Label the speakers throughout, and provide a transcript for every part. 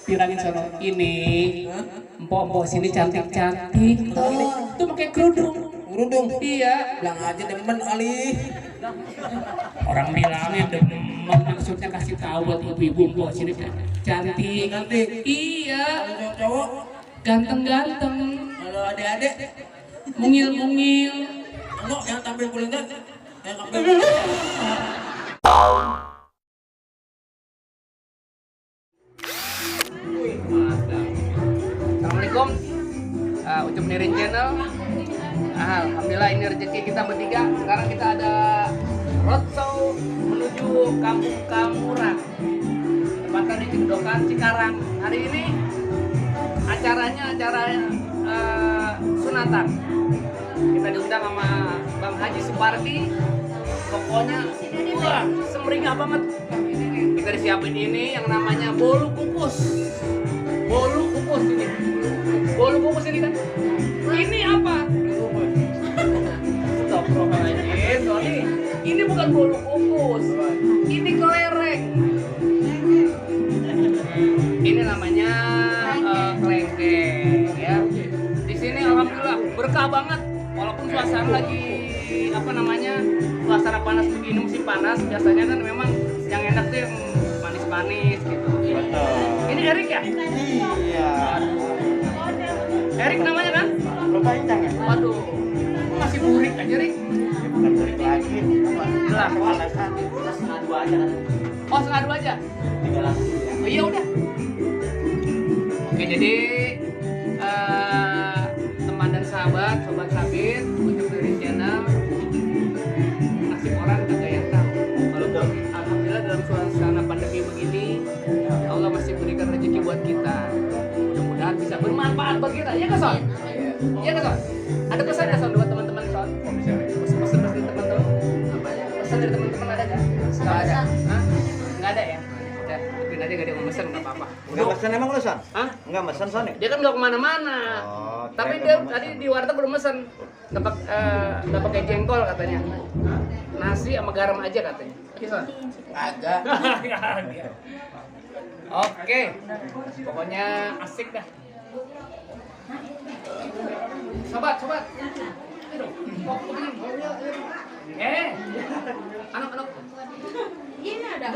Speaker 1: Bilangin sono ini, empok-empok sini cantik-cantik. Tuh pakai kerudung.
Speaker 2: Kerudung.
Speaker 1: Iya.
Speaker 2: Bilang aja demen Ali.
Speaker 1: Orang bilangnya demen, maksudnya kasih tahu buat ibu-ibu empok sini cantik.
Speaker 2: Cantik.
Speaker 1: Iya.
Speaker 2: Kalau cowok,
Speaker 1: Ganteng-ganteng.
Speaker 2: kalau adik-adik,
Speaker 1: Mungil-mungil.
Speaker 2: enggak yang tampil kuliner, yang tampil.
Speaker 1: Assalamualaikum, Ucup Nirin Channel. Alhamdulillah ini rezeki kita bertiga. Sekarang kita ada roadshow menuju Kampung Kamuran, tempatnya di Cigodokan, Cikarang. Hari ini acaranya sunatan. Kita diundang sama Bang Haji Supardi. Pokoknya wah semringah banget. Kita disiapin ini yang namanya bolu kukus. Bolu kukus ini. Bolu kukus ini kan. Ini apa? Stop sorry. Ini bukan bolu kukus. Ini kelereng. Ini namanya kelengkeng ya. Di sini alhamdulillah berkah banget. Walaupun suasana lagi suasana panas begini, musim panas, biasanya kan memang yang enak tuh yang manis-manis gitu.
Speaker 2: Betul.
Speaker 1: Ini Erik ya?
Speaker 2: Iya.
Speaker 1: Erik namanya kan?
Speaker 2: Lupa incang ya?
Speaker 1: Waduh, masih burik aja Rik.
Speaker 2: Bukan balik lagi.
Speaker 1: Lah,
Speaker 2: Alasan. Setengah dua aja.
Speaker 1: oh setengah dua aja? Oh iya udah. Oke jadi teman dan sahabat, sobat sabit, untuk dari channel nasib orang kagak yang tahu. Walaupun alhamdulillah dalam suasana pandemi begini, Allah masih berikan rezeki buat kita. Mudah-mudahan bisa bermanfaat bagi kita. Iya nggak Son? Iya nggak Son? Ada pesan ya Son buat teman-teman Son? Pesan dari teman-teman? Pesan dari teman-teman ada nggak? Nggak ada. Hah? Nggak ada ya? Udah, mungkin aja nggak ada yang mau pesan nggak apa-apa.
Speaker 2: Enggak mesen emang lu, Son?
Speaker 1: Hah?
Speaker 2: Enggak mesen, Son ya?
Speaker 1: Dia kan nggak kemana-mana.
Speaker 2: Oh,
Speaker 1: Tapi
Speaker 2: kirain
Speaker 1: dia
Speaker 2: mau
Speaker 1: tadi
Speaker 2: mesen.
Speaker 1: di warteg belum mesen. Nggak pakai jengkol katanya. Nasi sama garam aja katanya. Gitu.
Speaker 2: Agak.
Speaker 1: Oke. Pokoknya asik dah. Sobat. Anak-anak.
Speaker 3: Ini ada.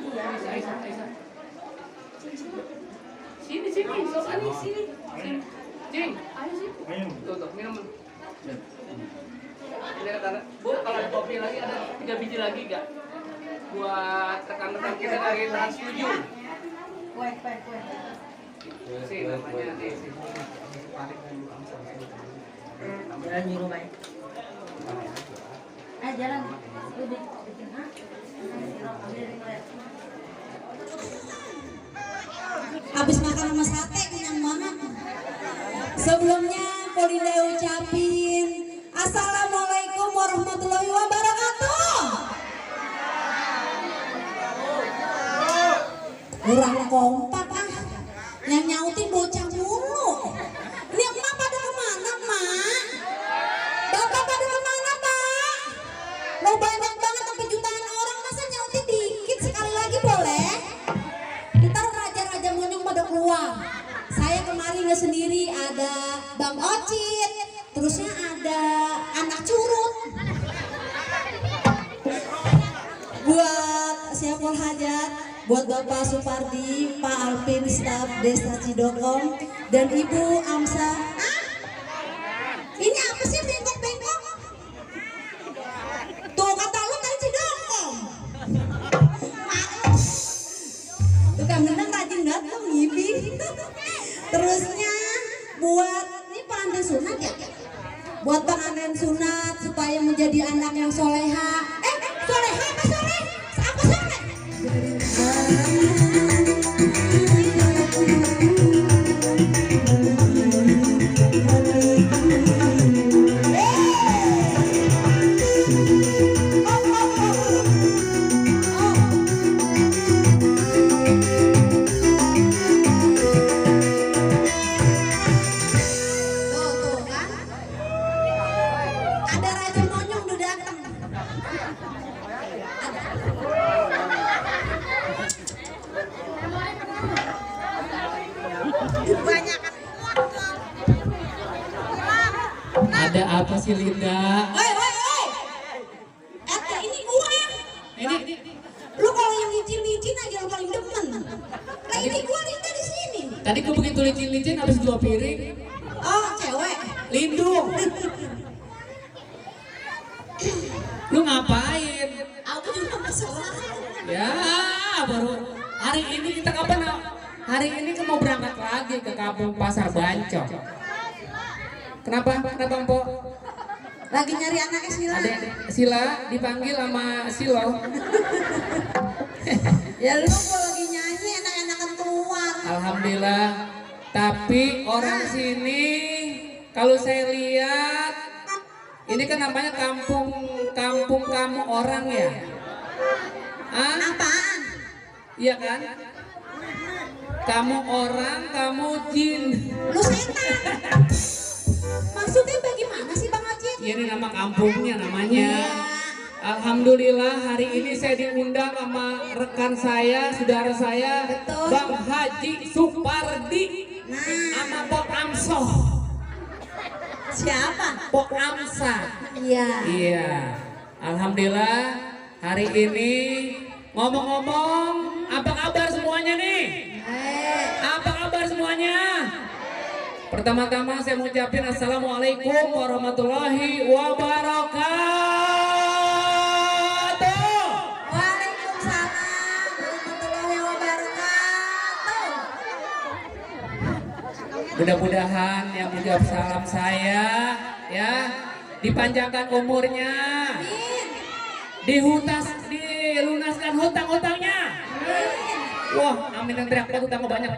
Speaker 1: Iya, Aisyah. Sini, sobat sini. Cing.
Speaker 3: Ayo sih.
Speaker 1: Tuh, minum. Ini karena Bu, kalau ada kopi lagi ada 3 biji lagi enggak? Buat rekan-rekan kita dari Trans 7.
Speaker 3: Kue.
Speaker 1: Sih namanya nih sih.
Speaker 3: Jalan di rumah ya. Jalan. Udah bikin
Speaker 4: Habis makan sama sate kenyang banget. Sebelumnya Polinda ucapin Assalamualaikum warahmatullahi wabarakatuh. Kurang kompak ah. Yang nyautin bocah mulu. Ini emak pada kemana, Mak? Bapak pada kemana, Pak? Lo banyak banget sampai jutaan orang, masa nyautin dikit sekali lagi boleh? Ntar raja-raja monyong pada keluar. Saya kemarin nggak sendiri, ada Bang Ocit, terusnya ada anak curut. Buat siapul hajat, buat Bapak Supardi, Pak Alvin, staf Desa Cidokom, dan Ibu Amsa. Ini apa sih bengkok-bengkok? Tuh kata lu tadi Cidokom. Tukang gendang rajin datang Ibi. Terusnya buat ini pengantin sunat ya. Buat pengantin sunat supaya menjadi anak yang soleha. Soleha apa soleh? Apa soleh? Tuh kan? Ada raja monyong udah datang.
Speaker 1: makasih Linda.
Speaker 4: Woi. Ini gua.
Speaker 1: Ini
Speaker 4: Lu kalau yang licin-licin aja lu paling demen. Lah ini gua Linda di sini.
Speaker 1: tadi gue begitu licin-licin habis 2 piring.
Speaker 4: Oh, cewek.
Speaker 1: Lindung. Lu ngapain?
Speaker 4: Aku juga masalah.
Speaker 1: Ya, baru hari ini kita kapan? Hari ini kan mau berangkat lagi ke kampung Pasar Bancok. Kenapa? Kenapa, Mpok?
Speaker 4: Lagi nyari anaknya Sila.
Speaker 1: Ada Sila dipanggil sama Silo.
Speaker 4: Ya lu gua lagi nyanyi enak-enakan keluar.
Speaker 1: Alhamdulillah. Tapi orang sini kalau saya lihat ini kan namanya kampung kamu orang ya. Ah?
Speaker 4: Apaan?
Speaker 1: Iya kan? Kamu orang, kamu jin.
Speaker 4: Lu setan. Maksudnya bagaimana sih Bang Haji?
Speaker 1: Ini nama kampungnya namanya.
Speaker 4: Iya.
Speaker 1: Alhamdulillah hari ini saya diundang sama rekan saya, saudara saya,
Speaker 4: Betul.
Speaker 1: Bang Haji Supardi
Speaker 4: Nah,
Speaker 1: sama Pok Amso.
Speaker 4: siapa?
Speaker 1: Pok Amsa.
Speaker 4: Iya.
Speaker 1: Iya. Alhamdulillah hari ini ngomong-ngomong, apa kabar semuanya nih? Apa kabar semuanya? Pertama-tama saya mau ucapin assalamualaikum warahmatullahi wabarakatuh.
Speaker 4: Waalaikumsalam warahmatullahi wabarakatuh.
Speaker 1: Mudah-mudahan yang menjawab salam saya ya dipanjangkan umurnya, dilunaskan hutang-hutangnya. Wah, amin yang teriak hutang banyak.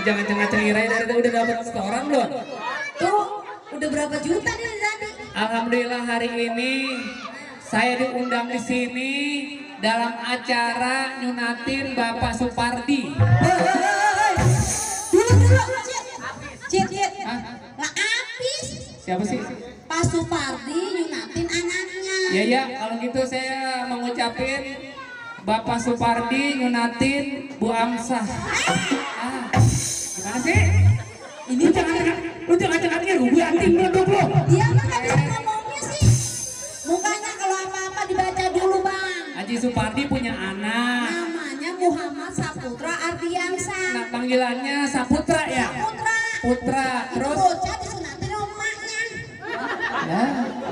Speaker 1: Jangan cengar-cengir aja dari udah dapat setoran belum?
Speaker 4: Tuh, udah berapa juta nih tadi?
Speaker 1: Alhamdulillah hari ini saya diundang di sini dalam acara nyunatin Bapak Supardi.
Speaker 4: Dulu, Cit.
Speaker 1: Hah?
Speaker 4: Lah habis.
Speaker 1: Siapa sih?
Speaker 4: Pak Supardi nyunatin anaknya.
Speaker 1: Ya kalau gitu saya mengucapin Bapak Supardi nyunatin Bu Amsah. Gimana sih?
Speaker 4: Ini
Speaker 1: Lu jangan gue anting lu.
Speaker 4: dia mah nggak bisa ngomongnya sih. Mukanya kalau apa-apa dibaca dulu Bang.
Speaker 1: Haji Supardi punya anak.
Speaker 4: Namanya Muhammad Saputra Ardiansah.
Speaker 1: Nah, panggilannya Saputra ya?
Speaker 4: Saputra.
Speaker 1: Putra.
Speaker 4: Itu
Speaker 1: Terus
Speaker 4: bocah disunatin sama emaknya.
Speaker 1: ya,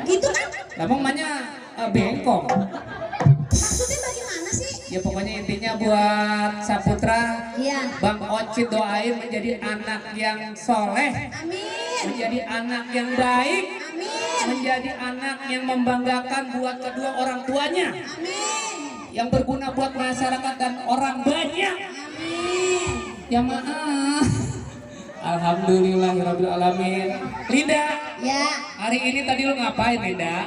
Speaker 4: Gitu kan?
Speaker 1: emang emaknya bengkok.
Speaker 4: Maksudnya bagaimana sih?
Speaker 1: Ya pokoknya intinya buat Saputra,
Speaker 4: Iya.
Speaker 1: Bang Ocit doain menjadi anak yang soleh,
Speaker 4: Amin.
Speaker 1: menjadi anak yang baik,
Speaker 4: Amin.
Speaker 1: menjadi anak yang membanggakan buat kedua orang tuanya,
Speaker 4: Amin.
Speaker 1: yang berguna buat masyarakat dan orang banyak.
Speaker 4: Amin.
Speaker 1: Ya maaf. Alhamdulillahirabbil alamin. Linda,
Speaker 4: Ya,
Speaker 1: hari ini tadi lu ngapain Linda?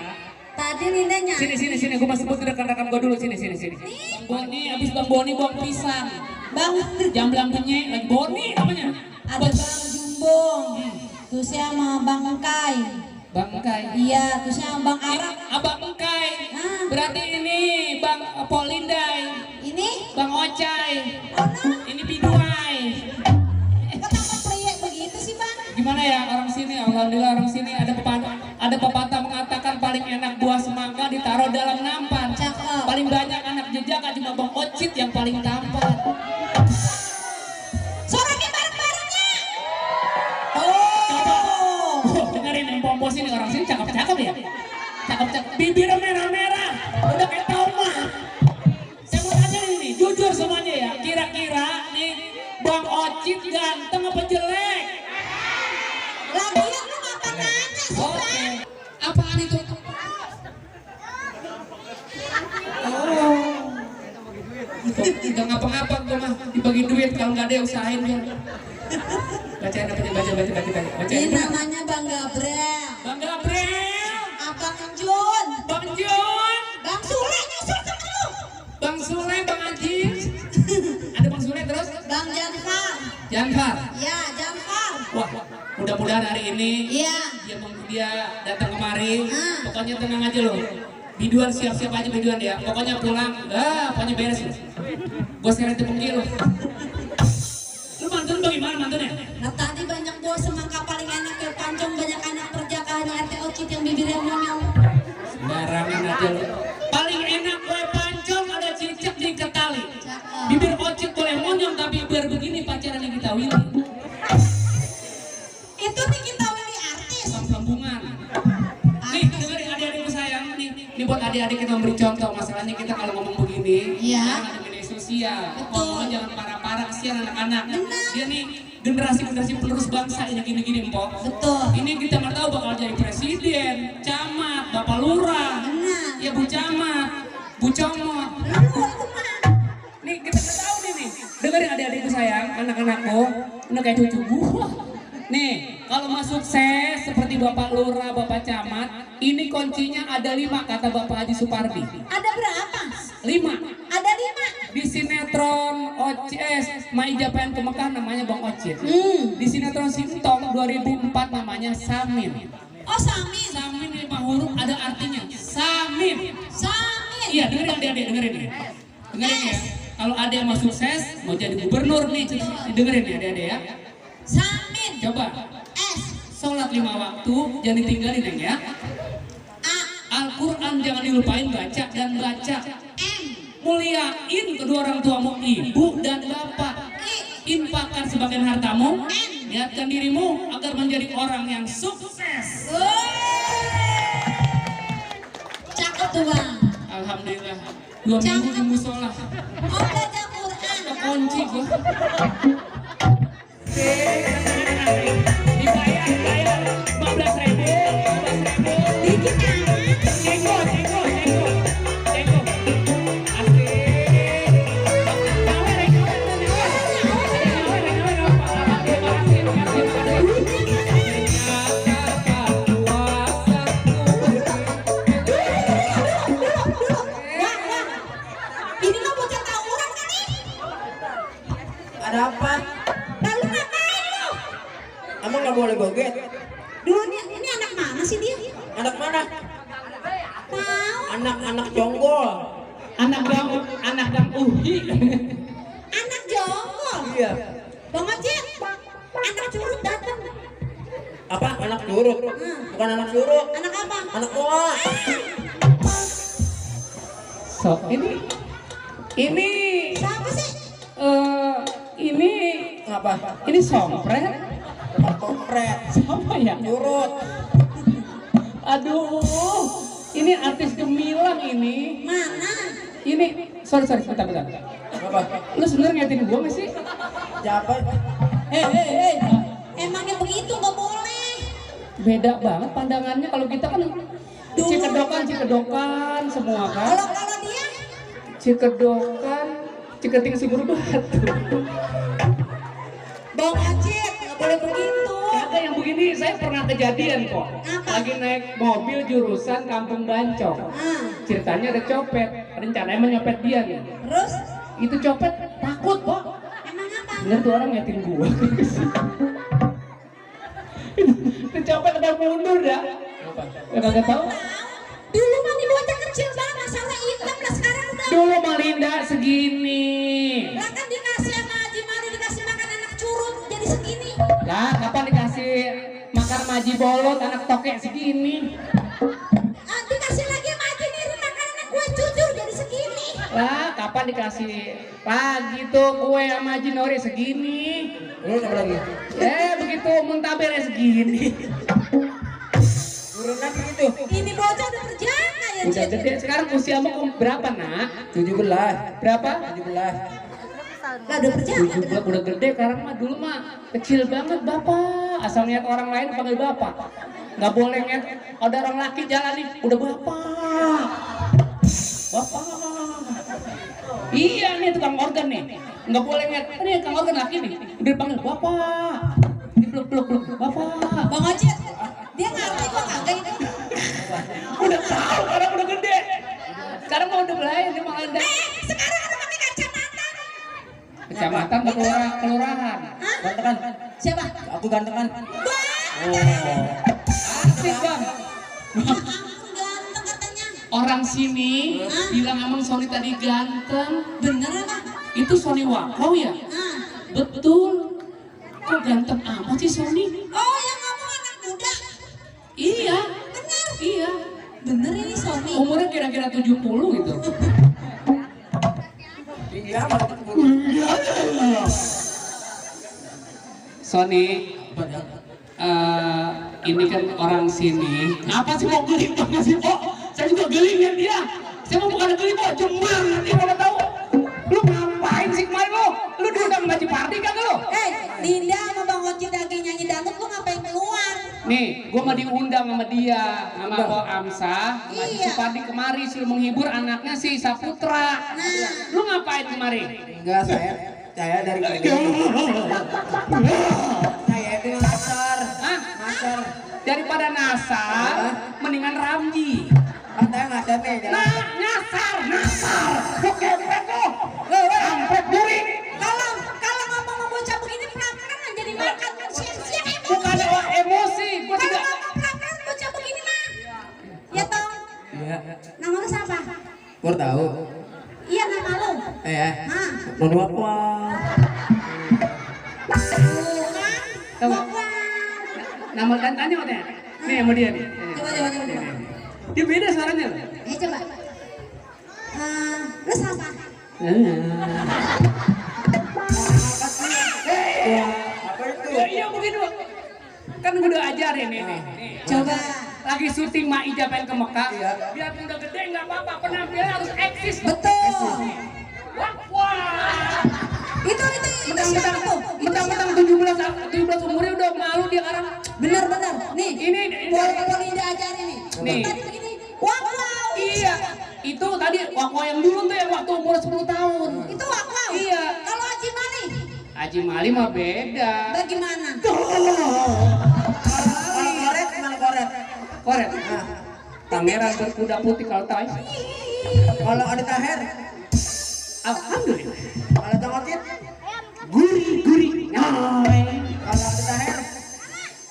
Speaker 4: tadi Linda nyanyi.
Speaker 1: Sini, gue masih sebut rekan-rekan gue dulu, sini. Bang Boni, abis Bang Boni buang pisang.
Speaker 4: Bang,
Speaker 1: Jamblang penye, lagi Boni namanya.
Speaker 4: ada Bang Jumbong. Tuh saya sama Bang Engkai.
Speaker 1: Bang Engkai.
Speaker 4: Iya, tuh saya sama Bang Arab.
Speaker 1: Abang Engkai.
Speaker 4: Ah.
Speaker 1: Berarti ini Bang Polindai,
Speaker 4: Ini
Speaker 1: Bang Ocai,
Speaker 4: Ono.
Speaker 1: ini Biduai.
Speaker 4: Kenapa pria begitu sih Bang?
Speaker 1: Gimana ya orang sini? Alhamdulillah orang sini ada pepatah mengatakan paling enak buah semangka ditaruh dalam nampan.
Speaker 4: Cakep.
Speaker 1: Paling banyak anak jejaka cuma Bang Ocit yang paling tampan.
Speaker 4: Soraknya bareng-barengnya.
Speaker 1: Coba.
Speaker 4: Oh.
Speaker 1: Dengerin yang pompos ini orang sini cakep-cakep ya. Cakep-cakep. Bibirnya merah-merah. Udah kayak Toma. Saya mau tanya ini, jujur semuanya ya. Kira-kira nih Bang Ocit ganteng apa jelek?
Speaker 4: Lagian lu ngapa nanya sih
Speaker 1: Oke.
Speaker 4: Bang?
Speaker 1: Apaan itu? Oh. Gak ngapa-ngapa tuh mah dibagi duit kalau nggak ada yang usahain dia. Bacain apa baca.
Speaker 4: Ini namanya Bang Gabriel.
Speaker 1: Bang Gabriel,
Speaker 4: Abang Jun.
Speaker 1: Bang Jun,
Speaker 4: Bang Sule nyusul ke lu.
Speaker 1: Bang Sule, Bang Ajis. Ada Bang Sule terus?
Speaker 4: Bang Janfar.
Speaker 1: Janfar.
Speaker 4: Ya, Janfar.
Speaker 1: Wah, mudah-mudahan hari ini
Speaker 4: Iya.
Speaker 1: dia datang kemari.
Speaker 4: Ah.
Speaker 1: Pokoknya tenang aja loh. Biduan siap-siap aja biduan ya. Pokoknya pulang, pokoknya beres. Gue sekarang tepung lo. Lu mantun bagaimana mantunnya?
Speaker 4: Nah tadi banyak bos semangka paling monyong-monyong.
Speaker 5: Sembarangan aja lu. Paling enak kue pancong ada cicak di ketali.
Speaker 4: Cakep.
Speaker 5: Bibir ocit boleh monyong tapi biar begini pacaran yang kita Willy.
Speaker 4: Itu nih kita Willy artis.
Speaker 5: Sambungan. Nih dengerin adik-adikku sayang nih. Ini buat adik-adik kita memberi contoh. Masalahnya kita kalau ngomong begini,
Speaker 4: Iya.
Speaker 5: jangan ada media sosial.
Speaker 4: Betul.
Speaker 5: Ngomongnya jangan parah-parah kasihan anak-anak.
Speaker 4: Benar.
Speaker 5: Dia nih generasi penerus bangsa ini gini-gini Mpok.
Speaker 4: Betul.
Speaker 5: Ini kita nggak tahu bakal jadi presiden, camat, bapak lurah,
Speaker 4: Benar.
Speaker 5: ya bu camat, bu comot.
Speaker 4: Lalu itu mah.
Speaker 5: Nih kita nggak tahu nih. Dengerin adik-adikku sayang, anak-anakku, ini kayak cucu gua. Nih, kalau mau sukses seperti bapak lurah, bapak camat, ini kuncinya ada 5 kata Bapak Haji Supardi.
Speaker 4: Ada berapa?
Speaker 5: 5.
Speaker 4: Ada 5.
Speaker 5: Di sinetron OCS Maija pengen ke Mekah namanya Bang Ocit. Di sinetron Sintong 2004 namanya Samin.
Speaker 4: Oh Samin.
Speaker 5: Samin 5 huruf ada artinya. Samin.
Speaker 4: Samin.
Speaker 5: Iya dengerin adik-adik dengerin nih. Dengerin ya. Kalau ada yang mau sukses mau jadi gubernur nih dengerin ya adik-adik ya.
Speaker 4: Samin.
Speaker 5: Coba.
Speaker 4: S.
Speaker 5: Sholat 5 waktu jangan ditinggalin Neng ya.
Speaker 4: A.
Speaker 5: Al-Quran jangan dilupain baca dan baca.
Speaker 4: M.
Speaker 5: Muliain kedua orang tuamu, ibu dan bapak. Infakkan sebagian hartamu. Niatkan dirimu agar menjadi orang yang sukses.
Speaker 4: Cakep tuh Bang.
Speaker 5: Alhamdulillah. 2 minggu di musola.
Speaker 4: Oh belajar Quran.
Speaker 5: Kunci gua. Dibayar 15.000.
Speaker 4: Dikit amat.
Speaker 5: Cenggo.
Speaker 4: Ini mah bocah tawuran kan nih?
Speaker 2: Ada apa?
Speaker 4: Lalu ngapain lu?
Speaker 2: Emang nggak boleh goget?
Speaker 4: Dulu ini anak mana sih dia?
Speaker 2: Anak mana?
Speaker 4: Tahu?
Speaker 2: Anak-anak jonggol.
Speaker 5: Anak gang uhi.
Speaker 4: Anak jonggol.
Speaker 2: Iya.
Speaker 4: Bang Ocit, anak curut datang.
Speaker 2: Apa? Anak curut? Bukan anak curut.
Speaker 4: Anak apa?
Speaker 2: Anak tua.
Speaker 5: So ini
Speaker 4: Siapa sih?
Speaker 5: ini
Speaker 2: Apa?
Speaker 5: ini sompret.
Speaker 2: Kompret.
Speaker 5: Siapa ya?
Speaker 2: Curut.
Speaker 5: Aduh, ini artis gemilang ini.
Speaker 4: Mana?
Speaker 5: Ini, sorry, bentar.
Speaker 2: Apa?
Speaker 5: Lu sebenarnya ngeliatin gua nggak sih?
Speaker 2: Siapa?
Speaker 4: Emangnya begitu nggak boleh.
Speaker 5: Beda banget pandangannya kalau kita kan cikedokan semua kan.
Speaker 4: Kalau dia
Speaker 5: Cikedokan, ciketing subur batu.
Speaker 4: Bang Ocit nggak boleh begitu.
Speaker 5: Kagak yang begini, saya pernah kejadian kok.
Speaker 4: Apa?
Speaker 5: Lagi naik mobil jurusan Kampung Bancong. Ceritanya ada copet, rencananya menyopet dia nih.
Speaker 4: Terus
Speaker 5: Itu copet takut kok.
Speaker 4: emang apa?
Speaker 5: Bener tuh orang ngeliatin gua. Itu copet udah mundur dah. Ya kagak tahu.
Speaker 4: Dulu mah nih bocah kecil banget masalah hitam lah sekarang udah.
Speaker 5: Dulu Malinda segini.
Speaker 4: Lah kan dikasih sama Haji Mari dikasih makan anak curut jadi segini.
Speaker 5: Lah, kapan dikasih makan maji bolot anak tokek segini?
Speaker 4: Dikasih lagi sama Haji Mari makan anak kue cucur jadi segini.
Speaker 5: Lah, kapan dikasih lagi tuh kue sama Haji Nori segini?
Speaker 2: Lu apa lagi?
Speaker 5: Begitu muntaber segini.
Speaker 2: Turun lagi gitu.
Speaker 4: Ini bocah udah berjana ya
Speaker 5: Udah
Speaker 4: Cit.
Speaker 5: gede, sekarang usiamu berapa nak?
Speaker 2: 17.
Speaker 5: Berapa?
Speaker 2: 17.
Speaker 4: Lah udah berjana.
Speaker 5: 17 udah gede, sekarang mah dulu mah kecil banget bapak. Asal lihat orang lain panggil bapak. Nggak boleh lihat ada orang laki jalan nih, udah bapak. Bapak. Iya nih tukang organ nih. Nggak boleh lihat, ini tukang organ laki nih. Udah dipanggil bapak. Dipeluk-peluk bapak.
Speaker 4: Bang Ocit, dia ngerti kok kagak ini.
Speaker 5: Udah tahu karena udah gede. Sekarang mau udah belain dia malah ada.
Speaker 4: Sekarang ada pakai kacamata.
Speaker 5: Kecamatan atau kelurahan.
Speaker 2: Gantengan.
Speaker 4: Siapa?
Speaker 2: Aku gantengan.
Speaker 5: Asik bang.
Speaker 4: Ganteng katanya.
Speaker 5: Orang sini bilang emang Sony tadi ganteng.
Speaker 4: Bener apa?
Speaker 5: Itu Sony Wakau ya? Betul. Kok ganteng amat sih Sony?
Speaker 4: Oh yang ngomong anak muda.
Speaker 5: Iya.
Speaker 4: Bener.
Speaker 5: Iya.
Speaker 4: Bener ini Sony.
Speaker 5: Umurnya kira-kira 70 gitu.
Speaker 2: Iya.
Speaker 5: Sony, ini kan orang sini. Apa sih mau geli banget sih kok? Saya juga geli lihat dia. Saya mau bukan geli kok, jember nanti kalau tahu. Lu ngapain sih kemarin lu? Lu diundang Mbak Cipardi kagak lu?
Speaker 4: Dinda sama Bang Ocit lagi nyanyi dangdut, lu ngapain keluar?
Speaker 5: Nih, gua mau diundang sama dia, sama Bang Amsah, Mbak
Speaker 4: Iya.
Speaker 5: Cipardi kemari suruh menghibur anaknya si Saputra. Lu ngapain kemari?
Speaker 2: Enggak, saya dari saya itu nasar.
Speaker 5: Hah?
Speaker 2: Nasar.
Speaker 5: Daripada nasar, mendingan Ramji.
Speaker 2: Katanya nasar nih.
Speaker 5: Nyasar. Lu kepet lu. Kampret duri.
Speaker 4: Kalau ngomong sama bocah begini pelan-pelan jadi makan siang-siang emosi.
Speaker 5: Bukan emosi, gua
Speaker 4: Kalau
Speaker 5: tidak.
Speaker 4: ngomong pelan-pelan bocah begini mah. Ya toh.
Speaker 2: Iya.
Speaker 4: Nama lu siapa?
Speaker 2: Pur tahu.
Speaker 4: Iya nama lu.
Speaker 2: Ya.
Speaker 4: Hah?
Speaker 2: Nono apa?
Speaker 4: Bukan.
Speaker 5: Tahu.
Speaker 4: Bukan.
Speaker 5: Nama tanya mana? Nih sama dia nih.
Speaker 4: Coba.
Speaker 5: Dia beda suaranya loh.
Speaker 4: Coba. Lu siapa?
Speaker 2: Apa itu?
Speaker 5: Ya iya begitu. Kan gue udah ajarin nih.
Speaker 4: Coba.
Speaker 5: Lagi syuting Ma Ija pengen ke Mekah.
Speaker 2: Iya.
Speaker 5: Biarpun udah gede nggak apa-apa. Penampilan harus eksis.
Speaker 4: Betul.
Speaker 5: Wah.
Speaker 4: Itu siapa tuh? Itu
Speaker 5: Mentang-mentang
Speaker 4: siapa?
Speaker 5: 17 umurnya udah malu dia sekarang.
Speaker 4: Bener. Nih.
Speaker 5: Ini
Speaker 4: Boleh diajarin nih.
Speaker 5: Nih.
Speaker 4: Tadi begini. Wow.
Speaker 5: Iya. Itu tadi waktu yang dulu tuh yang waktu umur 10 tahun.
Speaker 4: Itu wow.
Speaker 5: Iya.
Speaker 4: Kalau Haji Mani
Speaker 5: Haji Mali mah beda.
Speaker 4: bagaimana?
Speaker 2: Kalau koret gimana koret?
Speaker 5: Koret. Pangeran berkuda putih kalau tahu.
Speaker 2: Kalau ada taher,
Speaker 5: Alhamdulillah.
Speaker 2: kalau tongokit,
Speaker 5: Gurih. Nyoy.
Speaker 2: kalau ada taher,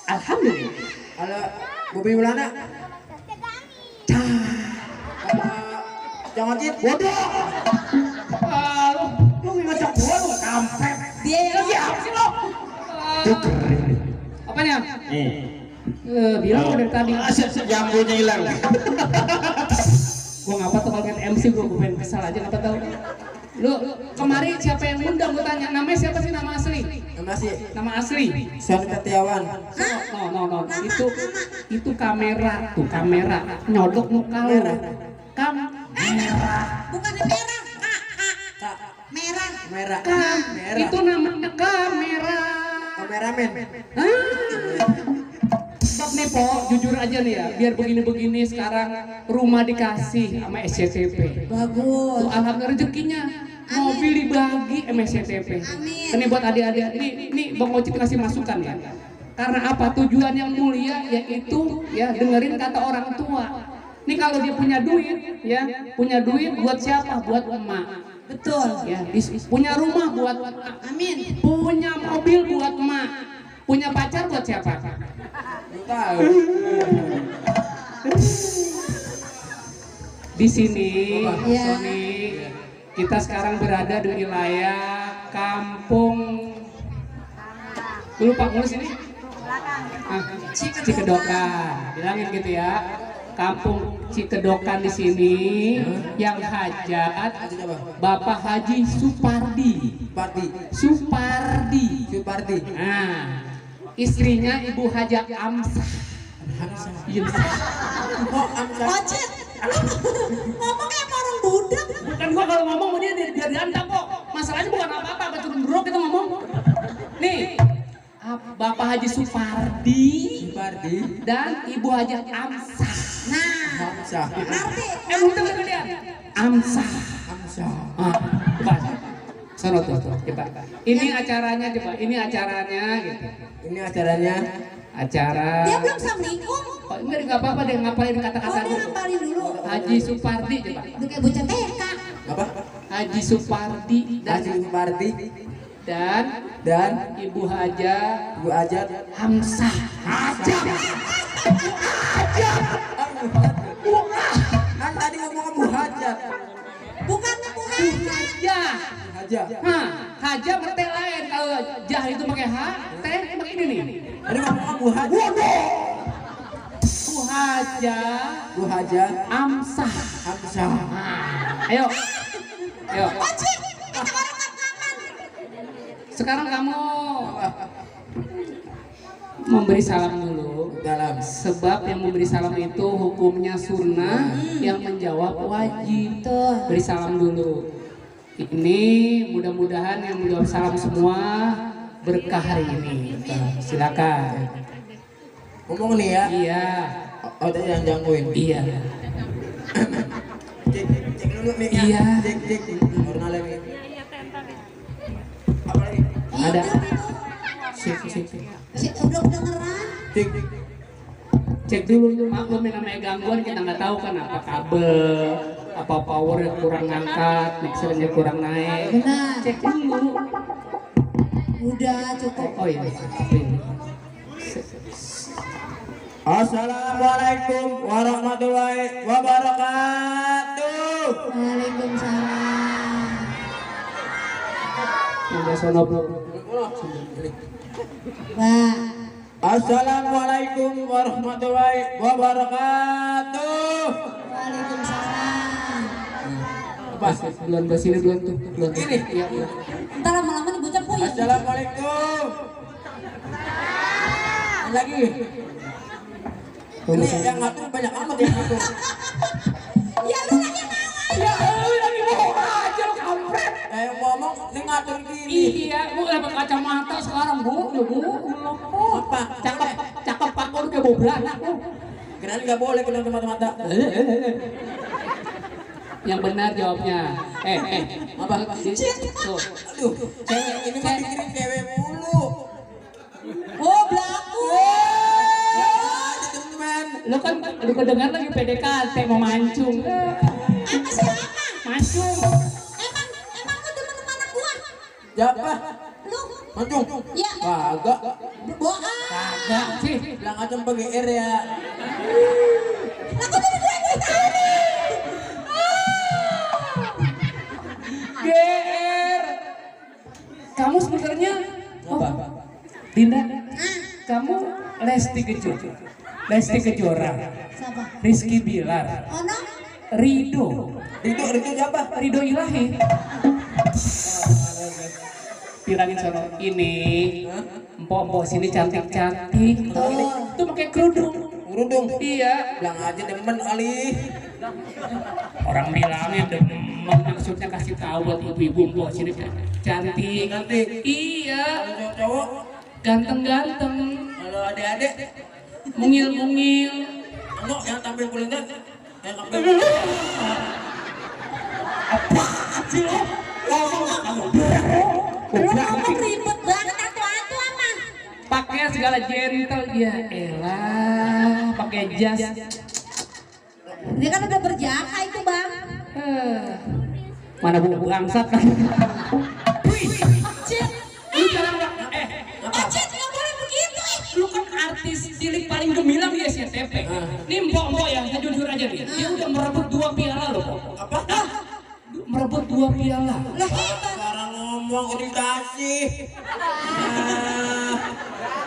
Speaker 5: Alhamdulillah.
Speaker 2: kalau Bobi Ulana, kalau tongokit, bodoh.
Speaker 5: Lu ngajak gua lu kampret.
Speaker 4: Dia
Speaker 5: Lagi apa sih lo? Apanya? Bilang udah dari tadi.
Speaker 2: Jambunya hilang.
Speaker 5: Gua ngapa tuh kalau kan MC gua pengen kesal aja ngapa tahu. Lu kemarin siapa yang ngundang gua tanya namanya siapa sih nama asli?
Speaker 2: Masih
Speaker 5: Nama asli.
Speaker 2: Sony Tetiawan.
Speaker 5: No. Itu kamera tuh kamera nyodok muka lu. Kamera.
Speaker 4: bukan merah.
Speaker 2: Kak,
Speaker 4: Merah.
Speaker 2: merah. Merah.
Speaker 5: Itu namanya kamera.
Speaker 2: Kameramen.
Speaker 5: Bab nih Po, jujur aja nih ya, biar begini-begini sekarang rumah dikasih sama SCTV.
Speaker 4: Bagus.
Speaker 5: Tuh alhamdulillah rezekinya, mobil dibagi sama SCTV.
Speaker 4: Amin.
Speaker 5: Ini buat adik-adik, nih Bang Ocit kasih masukan ya. Karena apa? Tujuan yang mulia yaitu ya dengerin kata orang tua. Nih kalau dia punya duit, ya punya duit buat siapa? Buat emak.
Speaker 4: Betul.
Speaker 5: Ya, punya rumah buat
Speaker 4: Amin.
Speaker 5: punya mobil buat emak, punya pacar buat siapa?
Speaker 2: Tahu.
Speaker 5: Di sini,
Speaker 4: Iya.
Speaker 5: Sony, kita sekarang berada di wilayah kampung. Dulu Pak Mulus ini? Cikedokan, bilangin gitu ya. Kampung Cikedokan di sini yang hajat Bapak Haji Supardi. Supardi. Nah, istrinya Ibu Haja Amsah. Iya.
Speaker 4: Ocit. Ngomong kayak orang budak.
Speaker 5: Bukan gua kalau ngomong sama dia biar diantam kok. Masalahnya bukan apa-apa, betul bro kita ngomong. Nih, Bapak Haji Supardi dan Ibu Haja Amsah.
Speaker 4: Nah, ngerti.
Speaker 5: Belum dengar dia. Amsah. Coba. Sono tuh, coba. Ini acaranya coba. Ini acaranya gitu.
Speaker 2: Ini acaranya.
Speaker 5: Acara.
Speaker 4: Dia belum assalamualaikum.
Speaker 5: Oh, enggak apa-apa deh ngapalin kata-kata
Speaker 4: Oh, dia ngapalin dulu.
Speaker 5: Haji Supardi coba.
Speaker 4: Udah kayak bocah TK.
Speaker 2: Apa?
Speaker 5: Haji Supardi
Speaker 2: Haji Supardi
Speaker 5: dan Ibu Haja
Speaker 2: Bu Ajat.
Speaker 5: Hamsah.
Speaker 2: Kan tadi ngomong Bu Hajat.
Speaker 4: Bukan bukan.
Speaker 5: Haja.
Speaker 2: Haja.
Speaker 5: Haja berarti lain. Kalau jah itu pakai H, teh pakai ini nih.
Speaker 2: Tadi ngomong Bu Hajat.
Speaker 5: Bu Haja
Speaker 2: Bu Haja
Speaker 5: Amsah.
Speaker 2: Hamzah.
Speaker 5: Ayo. Ayo.
Speaker 4: Oci, kita orang ngaman.
Speaker 5: Sekarang kamu memberi salam dulu.
Speaker 2: Dalam
Speaker 5: Sebab yang memberi salam itu hukumnya sunnah, yang menjawab wajib. Beri salam dulu. Ini mudah-mudahan yang menjawab salam semua berkah hari ini. Silakan.
Speaker 2: ngomong nih ya.
Speaker 5: Iya.
Speaker 2: Oh, tadi yang jangguin.
Speaker 5: Iya.
Speaker 2: Cek dulu mic-nya.
Speaker 5: Iya.
Speaker 2: Cek. Ornalnya nih. Apa lagi?
Speaker 5: Ada.
Speaker 4: Iya,
Speaker 5: Cek.
Speaker 4: udah kedengeran.
Speaker 2: Cek.
Speaker 5: Cek dulu. Maklum yang namanya gangguan kita nggak tahu kan apa kabel, apa power yang kurang ngangkat, mixernya kurang naik.
Speaker 4: Benar.
Speaker 5: Cek dulu.
Speaker 4: Udah cukup.
Speaker 5: Oh iya.
Speaker 2: Assalamualaikum warahmatullahi wabarakatuh.
Speaker 4: Waalaikumsalam.
Speaker 5: Udah sono bro.
Speaker 4: Pak.
Speaker 2: Assalamualaikum warahmatullahi wabarakatuh.
Speaker 4: Waalaikumsalam.
Speaker 5: Pas bulan sini bulan tuh. Bulan
Speaker 2: Ini.
Speaker 5: Iya, iya.
Speaker 4: Entar lama-lama nih bocah puyeng.
Speaker 2: Assalamualaikum. Lagi. Ini yang ngatur banyak amat yang ngatur.
Speaker 4: Ya lu lagi ngawain.
Speaker 5: Ya lu lagi mau aja lu kampret.
Speaker 2: Yang ngomong ini ngatur gini.
Speaker 5: Iya, gua dapat kacamata sekarang, Bu.
Speaker 2: Apa?
Speaker 5: Cakep Pak, lu kayak bau beranak lu.
Speaker 2: Kirain nggak boleh kena mata-mata.
Speaker 5: Yang benar jawabnya.
Speaker 2: Apa?
Speaker 5: Tuh.
Speaker 2: Aduh, cewek ini mah pikirin cewek mulu.
Speaker 4: Oh, belaku.
Speaker 2: Ya aja teman.
Speaker 5: Lu kan dengar lagi PDKT mau mancung.
Speaker 4: Apa siapa?
Speaker 5: Mancung.
Speaker 4: Emang lu teman-teman anak gua?
Speaker 2: Siapa?
Speaker 4: Lu?
Speaker 2: Mancung?
Speaker 4: Ya.
Speaker 2: Kagak.
Speaker 4: Bohong.
Speaker 5: Kagak sih.
Speaker 2: Bilang aja PGR ya.
Speaker 4: Aku tuh bilang ditari.
Speaker 5: GR. Kamu sebenarnya
Speaker 2: Apa?
Speaker 5: Dinda, kamu Lesti Kejora,
Speaker 4: Siapa?
Speaker 5: Rizky Bilar,
Speaker 4: Oh no?
Speaker 5: Rido
Speaker 2: siapa?
Speaker 5: Rido Ilahi. Bilangin sono ini, empok-empok sini cantik-cantik. Tuh pakai kerudung.
Speaker 2: Kerudung.
Speaker 5: Iya.
Speaker 2: Bilang aja demen kali.
Speaker 5: Orang bilangnya demen, maksudnya kasih tahu buat ibu-ibu empok sini cantik.
Speaker 2: Cantik.
Speaker 5: Iya.
Speaker 2: Kalau cowok,
Speaker 5: Ganteng-ganteng,
Speaker 2: kalau adik-adik,
Speaker 5: mungil-mungil.
Speaker 2: enggak yang tampil kuliner, yang tampil.
Speaker 4: Lu ngomong ribet banget atu-atu ama.
Speaker 5: Pakai segala gentle ya elah, pakai jas.
Speaker 4: Dia kan udah berjaka itu, Bang.
Speaker 5: Mana bu bangsat kan?
Speaker 4: Cit.
Speaker 5: Lu jangan
Speaker 4: Cit, nggak boleh begitu.
Speaker 5: lu kan artis cilik paling gemilang di SCTV. Nih mbok ya, saya jujur aja nih. Dia udah merebut 2 piala loh.
Speaker 2: Apa?
Speaker 5: Merebut 2 piala.
Speaker 4: Lah hebat.
Speaker 2: Sekarang ngomong ini dikasih.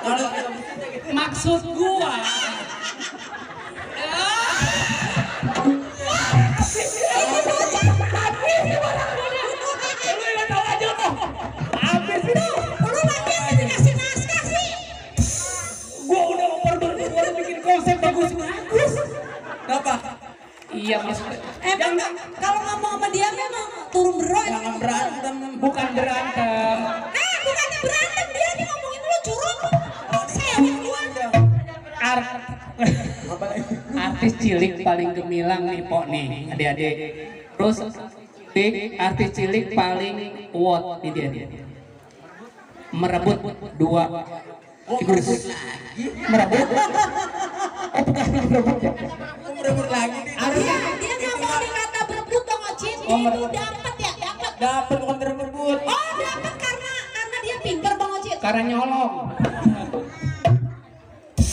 Speaker 2: Kalau
Speaker 5: Maksud gua. Lu yang tahu aja loh. Habis itu.
Speaker 4: Lu lagi yang dikasih naskah sih.
Speaker 5: Gua udah udah bikin konsep bagus.
Speaker 2: apa?
Speaker 5: Iya maksudnya.
Speaker 4: Emang kalau ngomong sama dia memang turun bero.
Speaker 2: Jangan berantem.
Speaker 5: Bukan berantem.
Speaker 4: Bukannya berantem, dia nih ngomongin lu curug. Sewek gua.
Speaker 2: Apa lagi?
Speaker 5: Artis cilik paling gemilang nih Pok nih adik-adik. Terus artis cilik paling kuat nih dia. Merebut 2. Merebut.
Speaker 2: Berebut lagi nih.
Speaker 4: Dia nggak mau dikata berebut dong, Ocit. Dia itu dapat ya, dapat.
Speaker 2: Dapat bukan berebut.
Speaker 4: Oh, dapat karena dia pintar Bang Ocit.
Speaker 5: Karena nyolong.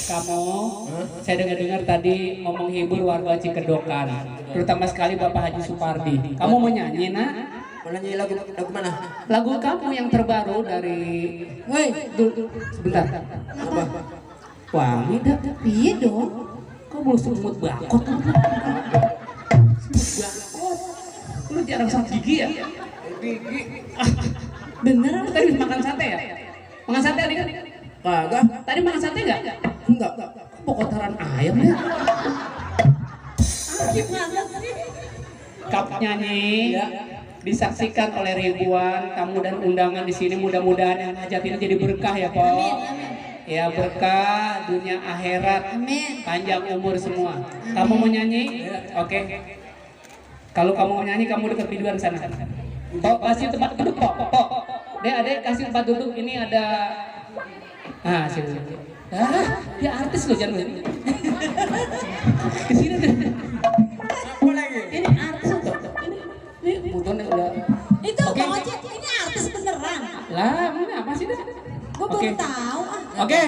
Speaker 5: Kamu, saya dengar tadi mau menghibur warga Cikedokan, terutama sekali Bapak Haji Supardi. Kamu mau nyanyi, nak?
Speaker 2: Mau nyanyi lagu mana?
Speaker 5: Lagu kamu yang terbaru dari...
Speaker 4: Woi,
Speaker 5: Sebentar.
Speaker 2: Apa?
Speaker 5: Wangi dah.
Speaker 4: iya dong.
Speaker 5: Kok mulut semut bakot? Semut bakot. Lu jarang sakit gigi ya?
Speaker 1: Gigi.
Speaker 5: Beneran lu tadi makan sate ya? Makan sate tadi kan?
Speaker 2: Kagak.
Speaker 5: Tadi makan sate nggak?
Speaker 2: Enggak.
Speaker 5: Kok kotoran ayam ya?
Speaker 4: Gimana sih?
Speaker 5: Kap nyanyi disaksikan oleh ribuan tamu dan undangan di sini. Mudah-mudahan yang hajat ini jadi berkah ya, Po. Ya, berkah dunia akhirat.
Speaker 4: Amin.
Speaker 5: Panjang umur semua. Kamu mau nyanyi? Oke. Kalau kamu mau nyanyi, kamu dekat biduan sana. Po, kasih tempat duduk, Po. Po. Adek kasih tempat duduk. Ini ada. Ah, sini. Dia artis loh, jangan. Ke sini deh.
Speaker 2: Apa lagi?
Speaker 5: Ini artis tuh. Ini butonnya udah.
Speaker 4: Itu
Speaker 5: Oke.
Speaker 4: Bang Ojek, ini artis beneran.
Speaker 5: Lah, ini apa sih dah?
Speaker 4: Gue
Speaker 5: Oke.
Speaker 4: baru tahu ah.
Speaker 5: Oke.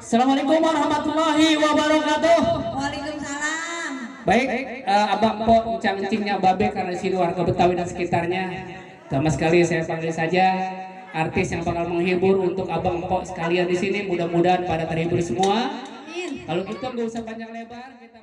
Speaker 5: Assalamualaikum warahmatullahi wabarakatuh.
Speaker 4: Waalaikumsalam.
Speaker 5: Baik, Abang Po, encang-encingnya Babe karena di sini warga Betawi dan sekitarnya. Sama sekali saya panggil saja artis yang bakal menghibur untuk Abang Po sekalian di sini. Mudah-mudahan pada terhibur semua.
Speaker 4: Amin.
Speaker 5: Kalau gitu nggak usah panjang lebar. Kita